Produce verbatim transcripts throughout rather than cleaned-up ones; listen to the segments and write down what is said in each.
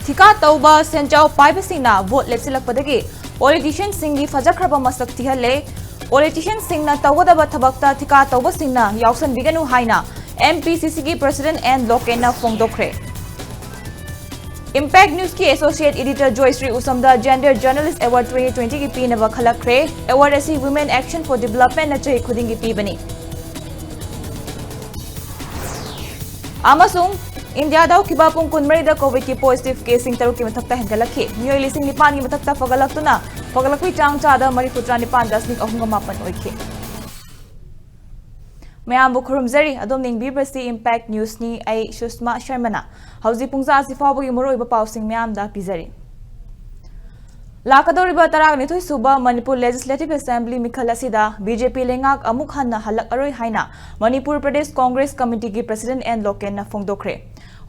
ꯊꯤꯀꯥ ꯇꯧꯕ ꯁꯦꯟꯖꯥꯎ ꯄꯥꯏꯕꯁꯤꯡꯅ ꯚꯣꯠ ꯂꯦꯞꯁꯤꯜꯂꯛꯄꯗꯒꯤ ꯄꯣꯂꯤꯇꯤꯁꯤꯌꯟꯁꯤꯡꯒꯤ ꯐꯖꯈ꯭ꯔꯕ ꯃꯁꯛ ꯊꯤꯍꯜꯂꯦ꯫ ꯄꯣꯂꯤꯇꯤꯁꯤꯌꯟꯁꯤꯡꯅ ꯇꯧꯒꯗꯕ ꯊꯕꯛꯇ ꯊꯤꯀꯥ ꯇꯧꯕꯁꯤꯡꯅ ꯌꯥꯎꯁꯟꯕꯤꯒꯅꯨ ꯍꯥꯏꯅ ꯑꯦꯝ ꯄꯤ ꯁꯤ ꯁꯤꯒꯤ ꯄ꯭ꯔꯁꯤꯗꯦꯟ ꯑꯦꯟ ꯂꯣꯀꯦꯟꯅ ꯐꯣꯡꯗꯣꯛꯈ꯭ꯔꯦ꯫ ꯏꯝꯄꯦꯛ ꯅ꯭ꯌꯨꯁꯀꯤ ꯑꯦꯁꯣꯁꯤꯌꯦꯠ ꯏꯗꯤꯇꯔ ꯖꯣꯏꯁ꯭ꯔꯤ ꯎꯁꯝꯗ ꯖꯦꯟꯗꯔ ꯖꯔꯅꯦꯂꯤꯁ ꯑꯦꯋꯥꯔꯗ ꯇ꯭ꯋꯦꯟꯇꯤ ꯇ꯭ꯋꯦꯟꯇꯤꯒꯤ ꯄꯤꯅꯕ ꯈꯜꯂꯛꯈ꯭ꯔꯦ꯫ ꯑꯦꯋꯥꯔꯗ ꯑꯁꯤ Women Action for Developmentꯅ ꯆꯍꯤ ꯈꯨꯗꯤꯡꯒꯤ ꯄꯤꯕꯅꯤ꯫ ꯑꯃꯁꯨꯡ ꯏꯟꯗꯤꯌꯥꯗ ꯍꯧꯈꯤꯕ ꯄꯨꯡ ꯀꯨꯟꯃꯔꯤꯗ ꯀꯣꯚꯤꯗꯀꯤ ꯄꯣꯖꯤꯇꯤꯚ ꯀꯦꯁꯁꯤꯡ ꯇꯔꯨꯛꯀꯤ ꯃꯊꯛꯇ ꯍꯦꯟꯒꯠꯂꯛꯈꯤ꯫ ꯃꯤꯑꯣꯏ ꯂꯤꯁꯤꯡ ꯅꯤꯄꯥꯟꯒꯤ ꯃꯊꯛꯇ ꯐꯒꯠꯂꯛꯇꯨꯅ ꯐꯒꯠꯂꯛꯄꯒꯤ ꯆꯥꯡ ꯆꯥꯗ ꯃꯔꯤꯐꯨꯇꯔꯥ ꯅꯤꯄꯥꯟ ꯗꯁꯃꯤꯛ ꯑꯍꯨꯝꯒ ꯃꯥꯄꯟ ꯑꯣꯏꯈꯤ꯫ ꯃꯌꯥꯝꯕꯨ ꯈꯨꯔꯨꯝꯖꯔꯤ꯫ ꯑꯗꯣꯝꯅ ꯌꯦꯡꯕꯤꯔꯤꯕꯁꯤ ꯏꯝꯄꯦꯛ ꯅ꯭ꯌꯨꯁꯅꯤ꯫ ꯑꯩ ꯁꯨꯁꯃꯥ ꯁꯔꯃꯅ꯫ ꯍꯧꯖꯤꯛ ꯄꯨꯡ ꯇꯔꯥ ꯑꯁꯤ ꯐꯥꯎꯕꯒꯤ ꯃꯔꯨꯑꯣꯏꯕ ꯄꯥꯎꯁꯤꯡ ꯃꯌꯥꯝꯗ ꯄꯤꯖꯔꯤ꯫ ꯂꯥꯛꯀꯗꯧꯔꯤꯕ ꯇꯔꯥꯅꯤꯊꯣꯏ ꯁꯨꯕ ꯃꯅꯤꯄꯨꯔ ꯂꯦꯖꯤꯁꯂꯦꯇꯤꯚ ꯑꯦꯁꯦꯝꯕ꯭ꯂꯤ ꯃꯤꯈꯜ ꯑꯁꯤꯗ ꯕꯤ ꯖꯦ ꯄꯤ ꯂꯩꯉꯥꯛ ꯑꯃꯨꯛ ꯍꯟꯅ ꯍꯜꯂꯛꯑꯔꯣꯏ ꯍꯥꯏꯅ ꯃꯅꯤꯄꯨꯔ ꯄ꯭ꯔꯗꯦꯁ ꯀꯣꯡꯒ꯭ꯔꯦꯁ ꯀꯃꯤꯇꯤꯒꯤ ꯄ꯭ꯔꯁꯤꯗꯦꯟ ꯑꯦꯟ ꯂꯣꯀꯦꯟꯅ ꯐꯣꯡꯗꯣꯛꯈ꯭ꯔꯦ꯫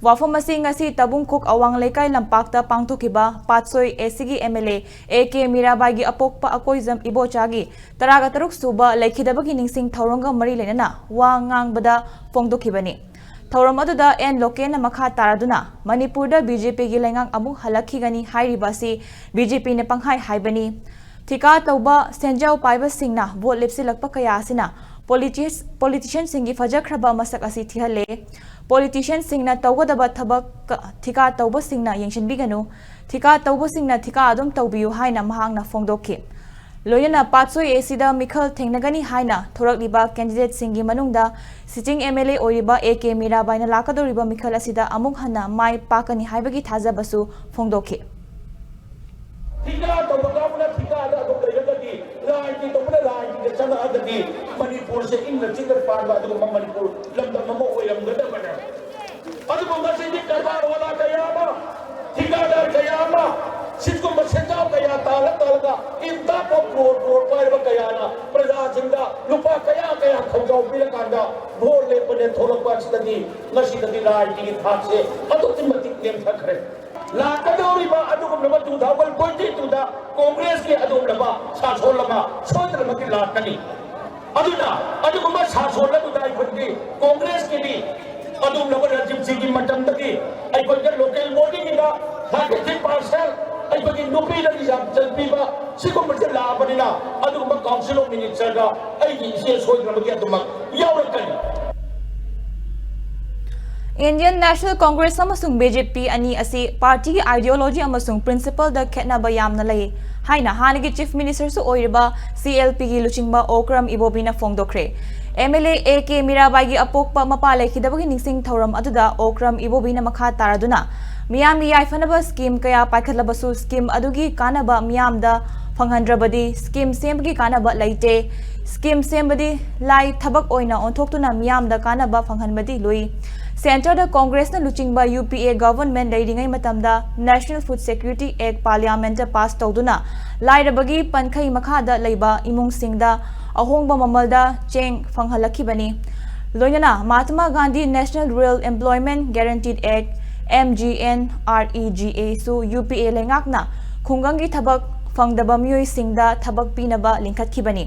ꯋꯥꯐꯝ ꯑꯁꯤ ꯉꯁꯤ ꯇꯕꯨꯡꯈꯣꯛ ꯑꯋꯥꯡ ꯂꯩꯀꯥꯏ ꯂꯝꯄꯥꯛꯇ ꯄꯥꯡꯊꯣꯛꯈꯤꯕ ꯄꯥꯠꯁꯣꯏ ꯑꯦ ꯁꯤꯒꯤ M L A A K ꯃꯤꯔꯥꯕꯥꯏꯒꯤ ꯑꯄꯣꯛꯄ Akoijam ꯏꯕꯣꯆꯥꯒꯤ ꯇꯔꯥꯒ ꯇꯔꯨꯛ ꯁꯨꯕ ꯂꯩꯈꯤꯗꯕꯒꯤ ꯅꯤꯡꯁꯤꯡ ꯊꯧꯔꯝꯒ ꯃꯔꯤ ꯂꯩꯅꯅ ꯋꯥ ꯉꯥꯡꯕꯗ ꯐꯣꯡꯗꯣꯛꯈꯤꯕꯅꯤ꯫ ꯊꯧꯔꯝ ꯑꯗꯨꯗ ꯑꯦꯟ ꯂꯣꯀꯦꯟꯅ ꯃꯈꯥ ꯇꯥꯔꯗꯨꯅ ꯃꯅꯤꯄꯨꯔꯗ ꯕꯤ ꯖꯦ ꯄꯤꯒꯤ ꯂꯩꯉꯥꯛ ꯑꯃꯨꯛ ꯍꯜꯂꯛꯈꯤꯒꯅꯤ ꯍꯥꯏꯔꯤꯕ ꯑꯁꯤ ꯕꯤ ꯖꯦ ꯄꯤꯅ ꯄꯪꯍꯥꯏ ꯍꯥꯏꯕꯅꯤ꯫ ꯊꯤꯀꯥ ꯇꯧꯕ ꯁꯦꯟꯖꯥꯎ ꯄꯥꯏꯕꯁꯤꯡꯅ ꯚꯣꯠ ꯂꯦꯞꯁꯤꯜꯂꯛꯄ ꯀꯌꯥ ꯑꯁꯤꯅ ꯄꯣꯂꯤꯇꯤꯁ-, ꯄꯣꯂꯤꯇꯤꯁꯤꯌꯟꯁꯤꯡꯒꯤ ꯐꯖꯈ꯭ꯔꯕ ꯃꯁꯛ ꯑꯁꯤ ꯊꯤꯍꯜꯂꯦ꯫ ꯄꯣꯂꯤꯇꯤꯁꯤꯌꯟꯁꯤꯡꯅ ꯇꯧꯒꯗꯕ ꯊꯕꯛ ꯊꯤꯀꯥ ꯇꯧꯕꯁꯤꯡꯅ ꯌꯦꯡꯁꯤꯟꯕꯤꯒꯅꯨ꯫ ꯊꯤꯀꯥ ꯇꯧꯕꯁꯤꯡꯅ ꯊꯤꯀꯥ ꯑꯗꯨꯝ ꯇꯧꯕꯤꯌꯨ ꯍꯥꯏꯅ ꯃꯍꯥꯛꯅ ꯐꯣꯡꯗꯣꯛꯈꯤ꯫ ꯂꯣꯏꯅꯅ ꯄꯥꯠꯁꯣꯏ ꯑꯦ ꯁꯤꯗ ꯃꯤꯈꯜ ꯊꯦꯡꯅꯒꯅꯤ ꯍꯥꯏꯅ ꯊꯣꯔꯛꯂꯤꯕ ꯀꯦꯟꯗꯤꯗꯦꯠꯁꯤꯡꯒꯤ ꯃꯅꯨꯡꯗ ꯁꯤꯇꯤꯡ ꯑꯦꯝ ꯑꯦꯜ ꯑꯦ ꯑꯣꯏꯔꯤꯕ ꯑꯦ ꯀꯦ ꯃꯤꯔꯥꯕꯥꯏꯅ ꯂꯥꯛꯀꯗꯧꯔꯤꯕ ꯃꯤꯈꯜ ꯑꯁꯤꯗ ꯑꯃꯨꯛ ꯍꯟꯅ ꯃꯥꯏ ꯄꯥꯛꯀꯅꯤ ꯍꯥꯏꯕꯒꯤ ꯊꯥꯖꯕꯁꯨ ꯐꯣꯡꯗꯣꯛꯈꯤ꯫ ꯊꯤꯀꯥ ꯇꯧꯕ ꯀꯥꯡꯕꯨꯅ ꯊꯤꯀꯥꯗ ꯑꯗꯨꯝ ꯂꯩꯔꯒꯗꯤ, ꯂꯥꯏꯒꯤ ꯇꯧꯕꯅ ꯂꯥꯏꯒꯤꯗ ꯆꯪꯉꯛꯑꯒꯗꯤ ꯃꯅꯤꯄꯨꯔꯁꯦ ꯏꯪꯅ ꯆꯤꯛꯅ ꯄꯥꯟꯕ ꯑꯗꯨꯒꯨꯝꯕ ꯃꯅꯤꯄꯨꯔ ꯂꯝꯗꯝ ꯑꯃ ꯑꯣꯏꯔꯝꯒꯗꯕꯅꯦ꯫ ꯑꯗꯨꯕꯨ ꯉꯁꯤꯗꯤ ꯀꯔꯕꯥꯔ ꯋꯥꯂꯥ ꯀꯌꯥ ꯑꯃ, ꯊꯤꯀꯥꯗꯥꯔ ꯀꯌꯥ ꯑꯃ, ꯁꯤꯒꯨꯝꯕ ꯁꯦꯟꯖꯥꯎ ꯀꯌꯥ ꯇꯥꯜꯂ ꯇꯥꯜꯂꯒ ꯏꯟꯇꯥ ꯀꯣ ꯀ꯭ꯔꯣꯔ ꯀ꯭ꯔꯣꯔ ꯄꯥꯏꯔꯕ ꯀꯌꯥꯅ ꯄ꯭ꯔꯖꯥꯁꯤꯡꯗ ꯂꯨꯄꯥ ꯀꯌꯥ ꯀꯌꯥ ꯈꯧꯖꯥꯎ ꯄꯤꯔꯀꯥꯟꯗ ꯚꯣꯠ ꯂꯦꯞꯄꯅꯦ ꯊꯣꯛꯂꯛꯄ ꯑꯁꯤꯗꯗꯤ ꯉꯁꯤꯗꯗꯤ ꯔꯥꯖꯅꯤꯇꯤꯒꯤ ꯊꯥꯛꯁꯦ ꯑꯗꯨꯛꯀꯤ ꯃꯇꯤꯛ ꯅꯦꯝꯊꯈ꯭ꯔꯦ꯫ ꯂꯥꯛꯀꯗꯧꯔꯤꯕ ꯑꯗꯨꯒꯨꯝꯂꯕ two thousand twenty two ꯗ ꯀꯣꯡꯒ꯭ꯔꯦꯁꯀꯤ ꯑꯗꯨꯒꯨꯝꯂꯕ ꯁꯥꯁꯣꯟ ꯑꯃ ꯁꯣꯏꯗꯅꯃꯛꯀꯤ ꯂꯥꯛꯀꯅꯤ꯫ ꯑꯗꯨꯅ ꯑꯗꯨꯒꯨꯝꯕ ꯁꯥꯁꯣꯟ ꯑꯗꯨꯗ ꯑꯩꯈꯣꯏꯒꯤ ꯀꯣꯡꯒ꯭ꯔꯦꯁꯀꯤꯗꯤ ꯑꯗꯨꯒꯨꯝꯂꯕ ꯔꯥꯖꯤꯕꯖꯤꯒꯤ ꯃꯇꯝꯗꯒꯤ ꯑꯩꯈꯣꯏꯗ ꯂꯣꯀꯦꯜ ꯕꯣꯗꯤꯒꯤꯗ Thirty percent ꯑꯩꯈꯣꯏꯒꯤ ꯅꯨꯄꯤꯗ reservation ꯄꯤꯕ ꯁꯤꯒꯨꯝꯕꯁꯦ ꯂꯥꯛꯑꯕꯅꯤꯅ ꯑꯗꯨꯒꯨꯝꯕ Council of Ministerꯗ ꯑꯩꯒꯤ ꯏꯆꯦ ꯁꯣꯏꯗꯅꯃꯛꯀꯤ ꯑꯗꯨꯃꯛ ꯌꯥꯎꯔꯛꯀꯅꯤ꯫ Indian National Congress ꯑꯃꯁꯨꯡ B J P ꯑꯅꯤ ꯑꯁꯤ partyꯒꯤ ideology ꯑꯃꯁꯨꯡ principleꯗ ꯈꯦꯠꯅꯕ ꯌꯥꯝꯅ ꯂꯩ ꯍꯥꯏꯅ ꯍꯥꯟꯅꯒꯤ Chief Ministerꯁꯨ ꯑꯣꯏꯔꯤꯕ C L Pꯒꯤ ꯂꯨꯆꯤꯡꯕ Okram ꯏꯕꯣꯕꯤꯅ ꯐꯣꯡꯗꯣꯛꯈ꯭ꯔꯦ꯫ M L A A K ꯃꯤꯔꯥꯕꯥꯏꯒꯤ ꯑꯄꯣꯛꯄ ꯃꯄꯥ ꯂꯩꯈꯤꯗꯕꯒꯤ ꯅꯤꯡꯁꯤꯡ ꯊꯧꯔꯝ ꯑꯗꯨꯗ ꯑꯣꯀ꯭ꯔꯝ ꯏꯕꯣꯕꯤꯅ ꯃꯈꯥ ꯇꯥꯔꯗꯨꯅ ꯃꯤꯌꯥꯝꯒꯤ ꯌꯥꯏꯐꯅꯕ scheme ꯀꯌꯥ ꯄꯥꯏꯈꯠꯂꯕꯁꯨ scheme ꯑꯗꯨꯒꯤ ꯀꯥꯟꯅꯕ ꯃꯤꯌꯥꯝꯗ ꯐꯪꯍꯟꯗ꯭ꯔꯕꯗꯤ scheme ꯁꯦꯝꯕꯒꯤ ꯀꯥꯟꯅꯕ ꯂꯩꯇꯦ꯫ Scheme ꯁꯦꯝꯕꯗꯤ ꯂꯥꯏ ꯊꯕꯛ ꯑꯣꯏꯅ ꯑꯣꯟꯊꯣꯛꯇꯨꯅ ꯃꯤꯌꯥꯝꯗ ꯀꯥꯟꯅꯕ ꯐꯪꯍꯟꯕꯗꯤ ꯂꯨꯏ꯫ Centreꯗ Congressꯅ ꯂꯨꯆꯤꯡꯕ U P A government ꯂꯩꯔꯤꯉꯩ ꯃꯇꯝꯗ National Food Security Act Parliamentꯇ pass ꯇꯧꯗꯨꯅ ꯂꯥꯏꯔꯕꯒꯤ ꯄꯟꯈꯩ ꯃꯈꯥꯗ ꯂꯩꯕ ꯏꯃꯨꯡꯁꯤꯡꯗ ꯑꯍꯣꯡꯕ ꯃꯃꯜꯗ ꯆꯦꯡ ꯐꯪꯍꯜꯂꯛꯈꯤꯕꯅꯤ꯫ ꯂꯣꯏꯅꯅ Mahatma Gandhi National Rural Employment Guaranteed Act, M G N R E G Asu U P A ꯂꯩꯉꯥꯛꯅ ꯈꯨꯡꯒꯪꯒꯤ ꯊꯕꯛ ꯐꯪꯗꯕ ꯃꯤꯑꯣꯏꯁꯤꯡꯗ ꯊꯕꯛ ꯄꯤꯅꯕ ꯂꯤꯡꯈꯠꯈꯤꯕꯅꯤ꯫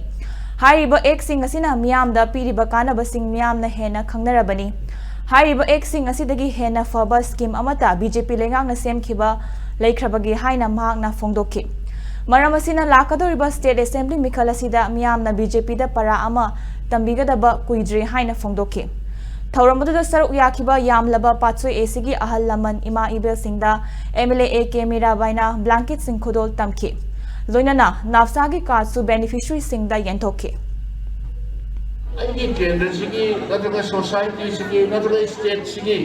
ꯍꯥꯏꯔꯤꯕ actꯁꯤꯡ ꯑꯁꯤꯅ ꯃꯤꯌꯥꯝꯗ ꯄꯤꯔꯤꯕ ꯀꯥꯟꯅꯕꯁꯤꯡ ꯃꯤꯌꯥꯝꯅ ꯍꯦꯟꯅ ꯈꯪꯅꯔꯕꯅꯤ꯫ ꯍꯥꯏꯔꯤꯕ actꯁꯤꯡ ꯑꯁꯤꯗꯒꯤ ꯍꯦꯟꯅ ꯐꯕ scheme ꯑꯃꯠꯇ B J P ꯂꯩꯉꯥꯛꯅ ꯁꯦꯝꯈꯤꯕ ꯂꯩꯈ꯭ꯔꯕꯒꯦ ꯍꯥꯏꯅ ꯃꯍꯥꯛꯅ ꯐꯣꯡꯗꯣꯛꯈꯤ꯫ ꯃꯔꯝ ꯑꯁꯤꯅ ꯂꯥꯛꯀꯗꯧꯔꯤꯕ State Assembly ꯃꯤꯈꯜ ꯑꯁꯤꯗ ꯃꯤꯌꯥꯝꯅ B J Pꯗ ꯄꯔꯥ ꯑꯃ ꯇꯝꯕꯤꯒꯗꯕ ꯀꯨꯏꯗ꯭ꯔꯦ ꯍꯥꯏꯅ ꯐꯣꯡꯗꯣꯛꯈꯤ꯫ ꯊꯧꯔꯝ ꯑꯗꯨꯗ ꯁꯔꯨꯛ ꯌꯥꯈꯤꯕ ꯌꯥꯝꯂꯕ ꯄꯥꯠꯁꯣꯏ Asaꯒꯤ ꯑꯍꯜ ꯂꯃꯟ ꯏꯃꯥ ꯏꯕꯦꯜꯁꯤꯡꯗ M L A A K ꯃꯤꯔꯥꯕꯥꯏꯅ blanketꯁꯤꯡ ꯈꯨꯗꯣꯜ ꯇꯝꯈꯤ꯫ ꯂꯣꯏꯅꯅ NAFSAꯒꯤ cardꯁꯨ beneficiaryꯁꯤꯡꯗ ꯌꯦꯟꯊꯣꯛꯈꯤ꯫ ꯑꯩꯒꯤ ꯀꯦꯟꯗ꯭ꯔꯁꯤꯒꯤ ꯅꯠꯇ꯭ꯔꯒ societyꯁꯤꯒꯤ ꯅꯠꯇ꯭ꯔꯒ stateꯁꯤꯒꯤ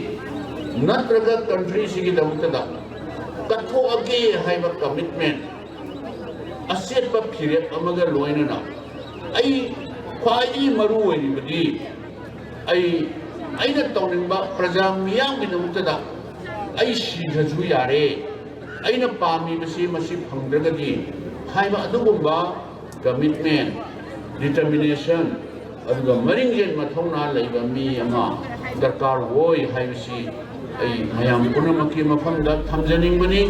ꯅꯠꯇ꯭ꯔꯒ countryꯁꯤꯒꯤꯗꯃꯛꯇꯗ ꯀꯠꯊꯣꯛꯑꯒꯦ ꯍꯥꯏꯕ commitment ꯑꯆꯦꯠꯄ ꯐꯤꯔꯦꯞ ꯑꯃꯒ ꯂꯣꯏꯅꯅ ꯑꯩ ꯈ꯭ꯋꯥꯏꯗꯒꯤ ꯃꯔꯨ ꯑꯣꯏꯔꯤꯕꯗꯤ ꯑꯩ ꯑꯩꯅ ꯇꯧꯅꯤꯡꯕ ꯄ꯭ꯔꯖꯥ ꯃꯤꯌꯥꯝꯒꯤꯗꯃꯛꯇꯗ ꯑꯩ ꯁꯤꯈ꯭ꯔꯁꯨ ꯌꯥꯔꯦ, ꯑꯩꯅ ꯄꯥꯝꯃꯤꯕꯁꯤ ꯃꯁꯤ ꯐꯪꯗ꯭ꯔꯒꯗꯤ ꯍꯥꯏꯕ ꯑꯗꯨꯒꯨꯝꯕ commitment, determination ꯑꯗꯨꯒ ꯃꯔꯤꯡꯖꯦꯜ ꯃꯊꯧꯅꯥ ꯂꯩꯕ ꯃꯤ ꯑꯃ ꯗꯔꯀꯥꯔ ꯑꯣꯏ ꯍꯥꯏꯕꯁꯤ ꯑꯩ ꯃꯌꯥꯝ ꯄꯨꯝꯅꯃꯛꯀꯤ ꯃꯐꯝꯗ ꯊꯝꯖꯅꯤꯡꯕꯅꯤ꯫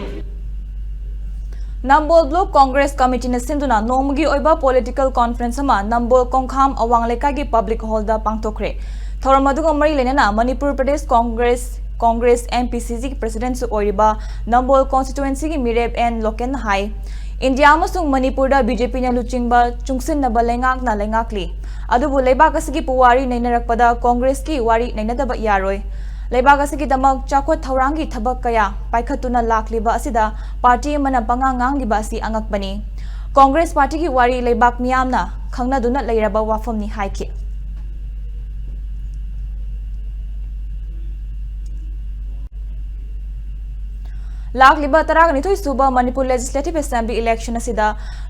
ꯅꯝꯕꯣꯜ Block Congress Committeeꯅ ꯁꯤꯟꯗꯨꯅ ꯅꯣꯡꯃꯒꯤ ꯑꯣꯏꯕ political conference ꯑꯃ ꯅꯝꯕꯣꯜ ꯀꯣꯡꯈꯥꯝ ꯑꯋꯥꯡ ꯂꯩꯀꯥꯏꯒꯤ public hallꯗ ꯄꯥꯡꯊꯣꯛꯈ꯭ꯔꯦ꯫ ꯊꯧꯔꯝ ꯑꯗꯨꯒ ꯃꯔꯤ ꯂꯩꯅꯅ Manipur Pradesh Congress Congress M P C ꯁꯤꯒꯤ ꯄ꯭ꯔꯦꯁꯤꯗꯦꯟꯠꯁꯨ ꯑꯣꯏꯔꯤꯕ ꯅꯝꯕꯣꯜ ꯀꯣꯟꯁꯇꯤꯇ꯭ꯋꯦꯟꯁꯤꯒꯤ ꯃꯤꯔꯦꯞ ꯑꯦꯟ ꯂꯣꯀꯦꯟꯅ ꯍꯥꯏ, ꯏꯟꯗꯤꯌꯥ ꯑꯃꯁꯨꯡ ꯃꯅꯤꯄꯨꯔꯗ ꯕꯤ ꯖꯦ ꯄꯤꯅ ꯂꯨꯆꯤꯡꯕ ꯆꯨꯡꯁꯤꯟꯅꯕ ꯂꯩꯉꯥꯛꯅ ꯂꯩꯉꯥꯛꯂꯤ꯫ ꯑꯗꯨꯕꯨ ꯂꯩꯕꯥꯛ ꯑꯁꯤꯒꯤ ꯄꯨꯋꯥꯔꯤ ꯅꯩꯅꯔꯛꯄꯗ ꯀꯣꯡꯒ꯭ꯔꯦꯁꯀꯤ ꯋꯥꯔꯤ ꯅꯩꯅꯗꯕ ꯌꯥꯔꯣꯏ꯫ ꯂꯩꯕꯥꯛ ꯑꯁꯤꯒꯤꯗꯃꯛ ꯆꯥꯎꯈꯠ ꯊꯧꯔꯥꯡꯒꯤ ꯊꯕꯛ ꯀꯌꯥ ꯄꯥꯏꯈꯠꯇꯨꯅ ꯂꯥꯛꯂꯤꯕ ꯑꯁꯤꯗ ꯄꯥꯔꯇꯤ ꯑꯃꯅ ꯄꯉꯥꯡ ꯉꯥꯡꯂꯤꯕ ꯑꯁꯤ ꯑꯉꯛꯄꯅꯤ꯫ ꯀꯣꯡꯒ꯭ꯔꯦꯁ ꯄꯥꯔꯇꯤꯒꯤ ꯋꯥꯔꯤ ꯂꯩꯕꯥꯛ ꯃꯤꯌꯥꯝꯅ ꯈꯪꯅꯗꯨꯅ ꯂꯩꯔꯕ ꯋꯥꯐꯝꯅꯤ ꯍꯥꯏꯈꯤ꯫ ꯂꯥꯛꯂꯤꯕ ꯇꯔꯥꯅꯤꯊꯣꯏ ꯁꯨꯕ ꯃꯅꯤꯄꯨꯔ ꯂꯦꯖꯤꯁꯂꯦꯇꯤꯚ ꯑꯦꯁꯦꯝꯕ꯭ꯂꯤ ꯏꯂꯦꯛꯁꯟ ꯑꯁꯤꯗ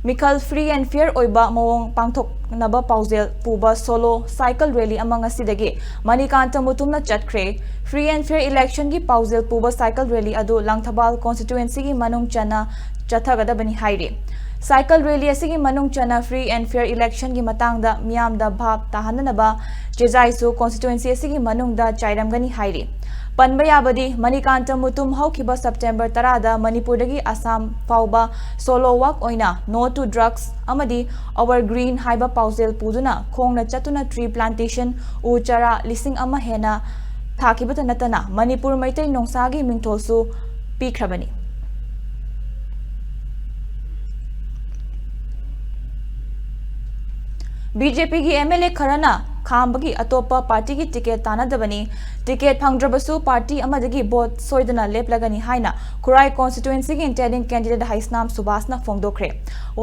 ꯃꯤꯈꯜ free and fair ꯑꯣꯏꯕ ꯃꯑꯣꯡ ꯄꯥꯡꯊꯣꯛꯅꯕ ꯄꯥꯎꯖꯦꯜ ꯄꯨꯕ ꯁꯣꯂꯣ ꯁꯥꯏꯀꯜ ꯔꯦꯂꯤ ꯑꯃ ꯉꯁꯤꯗꯒꯤ ꯃꯅꯤꯀꯥꯟꯇ ꯃꯨꯇꯨꯝꯅ ꯆꯠꯈ꯭ꯔꯦ꯫ Free and fair electionꯒꯤ ꯄꯥꯎꯖꯦꯜ ꯄꯨꯕ ꯁꯥꯏꯀꯜ ꯔꯦꯂꯤ ꯑꯗꯨ ꯂꯥꯡꯊꯕꯥꯜ ꯀꯣꯟꯁꯇꯤꯇ꯭ꯋꯦꯟꯁꯤꯒꯤ ꯃꯅꯨꯡ ꯆꯟꯅ ꯆꯠꯊꯒꯗꯕꯅꯤ ꯍꯥꯏꯔꯤ꯫ ꯁꯥꯏꯀꯜ ꯔꯦꯂꯤ ꯑꯁꯤꯒꯤ ꯃꯅꯨꯡ ꯆꯟꯅ free and fair electionꯒꯤ ꯃꯇꯥꯡꯗ ꯃꯤꯌꯥꯝꯗ ꯚꯥꯞ ꯇꯥꯍꯟꯅꯅꯕ ꯆꯦꯖꯥꯏꯁꯨ ꯀꯣꯟꯁꯇꯤꯇ꯭ꯋꯦꯟꯁꯤ ꯑꯁꯤꯒꯤ ꯃꯅꯨꯡꯗ ꯆꯥꯏꯔꯝꯒꯅꯤ ꯍꯥꯏꯔꯤ꯫ ꯄꯟꯕ ꯌꯥꯕꯗꯤ, ꯃꯅꯤꯀꯥꯟꯇ ꯃꯨꯇꯨꯝ ꯍꯧꯈꯤꯕ ꯁꯦꯞꯇꯦꯝꯕꯔ ꯇꯔꯥꯗ ꯃꯅꯤꯄꯨꯔꯗꯒꯤ ꯑꯁꯥꯝ ꯐꯥꯎꯕ ꯁꯣꯂꯣ ꯋꯥꯛ ꯑꯣꯏꯅ No to Drugs ꯑꯃꯗꯤ Our Green ꯍꯥꯏꯕ ꯄꯥꯎꯖꯦꯜ ꯄꯨꯗꯨꯅ ꯈꯣꯡꯅ ꯆꯠꯇꯨꯅ tree plantation, ꯎ ꯆꯥꯔꯥ ꯂꯤꯁꯤꯡ ꯑꯃ ꯍꯦꯟꯅ ꯊꯥꯈꯤꯕꯇ ꯅꯠꯇꯅ ꯃꯅꯤꯄꯨꯔ ꯃꯩꯇꯩ ꯅꯣꯡꯁꯥꯒꯤ ꯃꯤꯡꯊꯣꯜꯁꯨ ꯄꯤꯈ꯭ꯔꯕꯅꯤ꯫ ꯕꯤ ꯖꯦ ꯄꯤꯒꯤ ꯑꯦꯝ ꯑꯦꯜ ꯑꯦ ꯈꯔꯅ ꯈꯥꯝꯕꯒꯤ ꯑꯇꯣꯞꯄ ꯄꯥꯔꯇꯤꯒꯤ ꯇꯤꯀꯦꯠ ꯇꯥꯟꯅꯗꯕꯅꯤ, ꯇꯤꯀꯦꯠ ꯐꯪꯗ꯭ꯔꯕꯁꯨ ꯄꯥꯔꯇꯤ ꯑꯃꯗꯒꯤ ꯚꯣꯠ ꯁꯣꯏꯗꯅ ꯂꯦꯞꯂꯒꯅꯤ ꯍꯥꯏꯅ ꯈꯨꯔꯥꯏ ꯀꯣꯟꯁꯇꯤꯇ꯭ꯋꯦꯟꯁꯤꯒꯤ ꯏꯟꯇꯦꯟꯗꯤꯡ ꯀꯦꯟꯗꯤꯗꯦꯠ ꯍꯩꯁꯅꯥꯝ ꯁꯨꯕꯥꯁꯅ ꯐꯣꯡꯗꯣꯛꯈ꯭ꯔꯦ꯫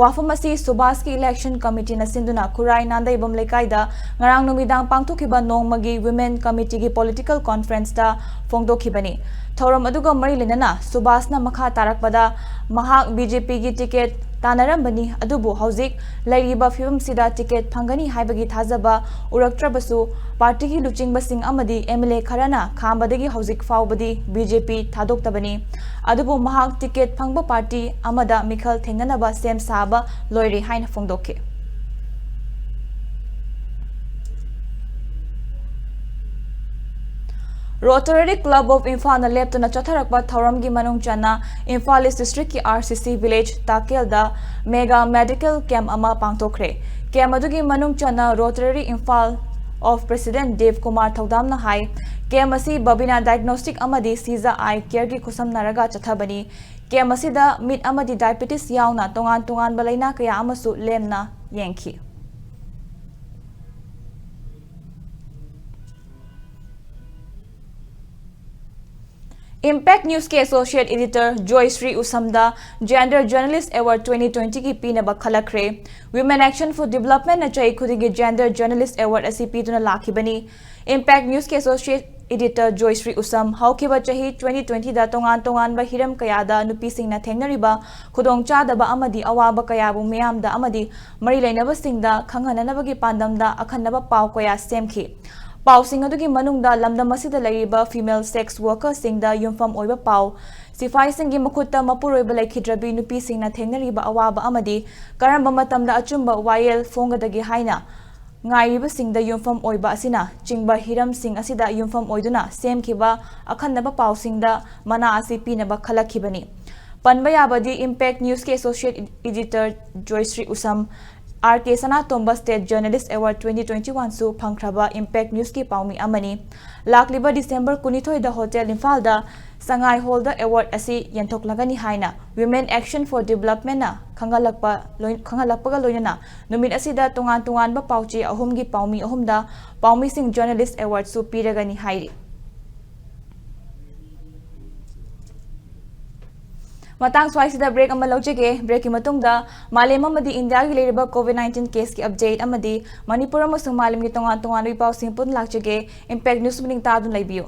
ꯋꯥꯐꯝ ꯑꯁꯤ ꯁꯨꯕꯥꯁꯀꯤ ꯏꯂꯦꯛꯁꯟ ꯀꯃꯤꯇꯤꯅ ꯁꯤꯟꯗꯨꯅ ꯈꯨꯔꯥꯏ ꯅꯥꯟꯗꯩꯕꯝ ꯂꯩꯀꯥꯏꯗ ꯉꯔꯥꯡ ꯅꯨꯃꯤꯗꯥꯡ ꯄꯥꯡꯊꯣꯛꯈꯤꯕ ꯅꯣꯡꯃꯒꯤ ꯋꯤꯃꯦꯟ ꯀꯃꯤꯇꯤꯒꯤ ꯄꯣꯂꯤꯇꯤꯀꯦꯜ ꯀꯣꯟꯐ꯭ꯔꯦꯟꯁꯇ ꯐꯣꯡꯗꯣꯛꯈꯤꯕꯅꯤ꯫ ꯊꯧꯔꯝ ꯑꯗꯨꯒ ꯃꯔꯤ ꯂꯩꯅꯅ ꯁꯨꯕꯥꯁꯅ ꯃꯈꯥ ꯇꯥꯔꯛꯄꯗ ꯃꯍꯥꯛ ꯕꯤ ꯖꯦ ꯄꯤꯒꯤ ꯇꯤꯀꯦꯠ ꯇꯥꯟꯅꯔꯝꯕꯅꯤ, ꯑꯗꯨꯕꯨ ꯍꯧꯖꯤꯛ ꯂꯩꯔꯤꯕ ꯐꯤꯕꯝꯁꯤꯗ ꯇꯤꯀꯦꯠ ꯐꯪꯒꯅꯤ ꯍꯥꯏꯕꯒꯤ ꯊꯥꯖꯕ ꯎꯔꯛꯇ꯭ꯔꯕꯁꯨ ꯄꯥꯔꯇꯤꯒꯤ ꯂꯨꯆꯤꯡꯕꯁꯤꯡ ꯑꯃꯗꯤ ꯑꯦꯝ ꯑꯦꯜ ꯑꯦ ꯈꯔꯅ ꯈꯥꯝꯕꯗꯒꯤ ꯍꯧꯖꯤꯛ ꯐꯥꯎꯕꯗꯤ ꯕꯤ ꯖꯦ ꯄꯤ ꯊꯥꯗꯣꯛꯇꯕꯅꯤ꯫ ꯑꯗꯨꯕꯨ ꯃꯍꯥꯛ ꯇꯤꯀꯦꯠ ꯐꯪꯕ ꯄꯥꯔꯇꯤ ꯑꯃꯗ ꯃꯤꯈꯜ ꯊꯦꯡꯅꯅꯕ ꯁꯦꯝ ꯁꯥꯕ ꯂꯣꯏꯔꯦ ꯍꯥꯏꯅ ꯐꯣꯡꯗꯣꯛꯈꯤ꯫ Rotary Club of ꯏꯝꯐꯥꯜꯅ ꯂꯦꯞꯇꯅ ꯆꯠꯊꯔꯛꯄ ꯊꯧꯔꯝꯒꯤ ꯃꯅꯨꯡ ꯆꯟꯅ ꯏꯝꯐꯥꯜ ꯏꯁ ꯗꯤꯁꯇ꯭ꯔꯤꯛꯀꯤ ꯑꯥꯔ ꯁꯤ ꯁꯤ ꯚꯤꯂꯦꯖ ꯇꯥꯀꯦꯜꯗ ꯃꯦꯒꯥ ꯃꯦꯗꯤꯀꯦꯜ ꯀꯦꯝꯞ ꯑꯃ ꯄꯥꯡꯊꯣꯛꯈ꯭ꯔꯦ꯫ ꯀꯦꯝꯞ ꯑꯗꯨꯒꯤ ꯃꯅꯨꯡ ꯆꯟꯅ rotary Imphal of President Dev Kumar ꯊꯧꯗꯥꯝꯅ ꯍꯥꯏ, ꯀꯦꯝ ꯑꯁꯤ ꯕꯕꯤꯅꯥ ꯗꯥꯏꯒꯅꯣꯁꯇꯤꯛ ꯑꯃꯗꯤ ꯁꯤꯖꯥ ꯑꯥꯏ ꯀꯦꯌꯔꯒꯤ ꯈꯨꯠꯁꯝꯅꯔꯒ ꯆꯠꯊꯕꯅꯤ꯫ ꯀꯦꯝ ꯑꯁꯤꯗ ꯃꯤꯠ ꯑꯃꯗꯤ ꯗꯥꯏꯕꯦꯇꯤꯁ ꯌꯥꯎꯅ ꯇꯣꯉꯥꯟ ꯇꯣꯉꯥꯟꯕ ꯂꯩꯅꯥ ꯀꯌꯥ ꯑꯃꯁꯨ ꯂꯦꯝꯅ ꯌꯦꯡꯈꯤ꯫ Impact Newsꯀꯤ Associate Editor Joyshree ꯎꯁꯝꯗ Gender Journalist Award twenty twentyꯒꯤ ꯄꯤꯅꯕ ꯈꯜꯂꯛꯈ꯭ꯔꯦ꯫ Women Action for Developmentꯅ ꯆꯍꯤ ꯈꯨꯗꯤꯡꯒꯤ Gender Journalist Award ꯑꯁꯤ ꯄꯤꯗꯨꯅ ꯂꯥꯛꯈꯤꯕꯅꯤ꯫ Impact Newsꯀꯤ Associate Editor ꯖꯣꯏꯁ꯭ꯔꯤ ꯎꯁꯝ ꯍꯧꯈꯤꯕ ꯆꯍꯤ twenty twentyꯗ ꯇꯣꯉꯥꯟ ꯇꯣꯉꯥꯟꯕ ꯍꯤꯔꯝ ꯀꯌꯥꯗ ꯅꯨꯄꯤꯁꯤꯡꯅ ꯊꯦꯡꯅꯔꯤꯕ ꯈꯨꯗꯣꯡꯆꯥꯗꯕ ꯑꯃꯗꯤ ꯑꯋꯥꯕ ꯀꯌꯥꯕꯨ ꯃꯤꯌꯥꯝꯗ ꯑꯃꯗꯤ ꯃꯔꯤ ꯂꯩꯅꯕꯁꯤꯡꯗ ꯈꯪꯍꯟꯅꯅꯕꯒꯤ ꯄꯥꯟꯗꯝꯗ ꯑꯈꯟꯅꯕ ꯄꯥꯎ ꯀꯌꯥ ꯁꯦꯝꯈꯤ꯫ ꯄꯥꯎꯁꯤꯡ ꯑꯗꯨꯒꯤ ꯃꯅꯨꯡꯗ ꯂꯝꯗꯝ ꯑꯁꯤꯗ ꯂꯩꯔꯤꯕ female sex workerꯁꯤꯡꯗ ꯌꯨꯝꯐꯝ ꯑꯣꯏꯕ ꯄꯥꯎ, ꯁꯤꯐꯥꯏꯁꯤꯡꯒꯤ ꯃꯈꯨꯠꯇ ꯃꯄꯨꯔꯣꯏꯕ ꯂꯩꯈꯤꯗ꯭ꯔꯕꯤ ꯅꯨꯄꯤꯁꯤꯡꯅ ꯊꯦꯡꯅꯔꯤꯕ ꯑꯋꯥꯕ ꯑꯃꯗꯤ ꯀꯔꯝꯕ ꯃꯇꯝꯗ ꯑꯆꯨꯝꯕ ꯋꯥꯌꯦꯜ ꯐꯣꯡꯒꯗꯒꯦ ꯍꯥꯏꯅ ꯉꯥꯏꯔꯤꯕꯁꯤꯡꯗ ꯌꯨꯝꯐꯝ ꯑꯣꯏꯕ ꯑꯁꯤꯅꯆꯤꯡꯕ ꯍꯤꯔꯝꯁꯤꯡ ꯑꯁꯤꯗ ꯌꯨꯝꯐꯝ ꯑꯣꯏꯗꯨꯅ ꯁꯦꯝꯈꯤꯕ ꯑꯈꯟꯅꯕ ꯄꯥꯎꯁꯤꯡꯗ ꯃꯅꯥ ꯑꯁꯤ ꯄꯤꯅꯕ ꯈꯜꯂꯛꯈꯤꯕꯅꯤ꯫ ꯄꯟꯕ ꯌꯥꯕꯗꯤ, Impact Newsꯀꯤ Associate Editor ꯖꯣꯏꯁ꯭ꯔꯤ ꯎꯁꯝ, R K ꯁꯅꯥꯇꯣꯝꯕ State Journalist Award twenty twenty oneꯁꯨ ꯐꯪꯈ꯭ꯔꯕ Impact Newsꯀꯤ ꯄꯥꯎꯃꯤ ꯑꯃꯅꯤ꯫ ꯂꯥꯛꯂꯤꯕ December ꯀꯨꯟꯅꯤꯊꯣꯏꯗ Hotel ꯏꯝꯐꯥꯜꯗ ꯁꯉꯥꯏ ꯍꯣꯜꯗ award ꯑꯁꯤ ꯌꯦꯟꯊꯣꯛꯂꯒꯅꯤ ꯍꯥꯏꯅ Women Action for Developmentꯅ ꯈꯪꯍꯜꯂꯛꯄ ꯂꯣꯏ-, ꯈꯪꯍꯜꯂꯛꯄꯒ ꯂꯣꯏꯅꯅ ꯅꯨꯃꯤꯠ ꯑꯁꯤꯗ ꯇꯣꯉꯥꯟ ꯇꯣꯉꯥꯟꯕ ꯄꯥꯎꯆꯦ ꯑꯍꯨꯝꯒꯤ ꯄꯥꯎꯃꯤ ꯑꯍꯨꯝꯗ ꯄꯥꯎꯃꯤꯁꯤꯡ Journalist Awardꯁꯨ ꯄꯤꯔꯒꯅꯤ ꯍꯥꯏꯔꯤ꯫ ꯃꯇꯥꯡ ꯁ꯭ꯋꯥꯏꯁꯤꯗ break ꯑꯃ ꯂꯧꯖꯒꯦ꯫ Breakꯀꯤ ꯃꯇꯨꯡꯗ ꯃꯥꯂꯦꯝ ꯑꯃꯗꯤ ꯏꯟꯗꯤꯌꯥꯒꯤ ꯂꯩꯔꯤꯕ COVID nineteen caseꯀꯤ update ꯑꯃꯗꯤ ꯃꯅꯤꯄꯨꯔ ꯑꯃꯁꯨꯡ ꯃꯥꯂꯦꯝꯒꯤ ꯇꯣꯉꯥꯟ ꯇꯣꯉꯥꯟꯕ ꯏ ꯄꯥꯎꯁꯤꯡ ꯄꯨꯟꯅ ꯂꯥꯛꯆꯒꯦ꯫ Impact News ꯃꯅꯤꯡ ꯇꯥꯗꯨꯅ ꯂꯩꯕꯤꯌꯨ꯫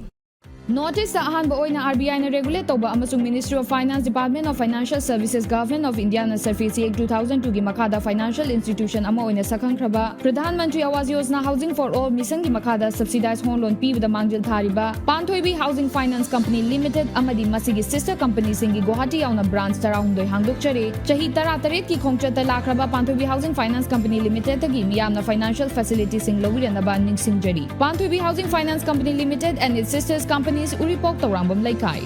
North Eastꯇ ꯑꯍꯥꯟꯕ ꯑꯣꯏꯅ RBIꯅ regulate ꯇꯧꯕ ꯑꯃꯁꯨꯡ Ministry of Finance, Department of Financial Services, Government of Indiaꯅ SARFAESI Act two thousand twoꯒꯤ ꯃꯈꯥꯗ financial institution ꯑꯃ ꯑꯣꯏꯅ ꯁꯛꯈꯪꯈ꯭ꯔꯕ Pradhan Mantri Awas Yojana Housing for All missionꯒꯤ ꯃꯈꯥꯗ subsidized home loan ꯄꯤꯕꯗ ꯃꯥꯡꯖꯤꯜ ꯊꯥꯔꯤꯕ ꯄꯥꯟꯊꯣꯏꯕꯤ Housing Finance Company Limited ꯑꯃꯗꯤ ꯃꯁꯤꯒꯤ sister companyꯁꯤꯡꯒꯤ ꯒꯨꯋꯥꯍꯥꯇꯤ ꯌꯥꯎꯅ branch ꯇꯔꯥꯍꯨꯝꯗꯣꯏ ꯍꯥꯡꯗꯣꯛꯆꯔꯤ꯫ ꯆꯍꯤ ꯇꯔꯥꯇꯔꯦꯠꯀꯤ ꯈꯣꯡꯆꯠꯇ ꯂꯥꯛꯈ꯭ꯔꯕ ꯄꯥꯟꯊꯣꯏꯕꯤ Housing Finance Company Limitedꯇꯒꯤ ꯃꯤꯌꯥꯝꯅ financial facilityꯁꯤꯡ ꯂꯧꯕꯤꯔꯅꯕ ꯅꯤꯡꯁꯤꯡꯖꯔꯤ꯫ Panthuibi Housing Finance Company Limited and its sisters companies, Uripok, Taurangvam Leikai.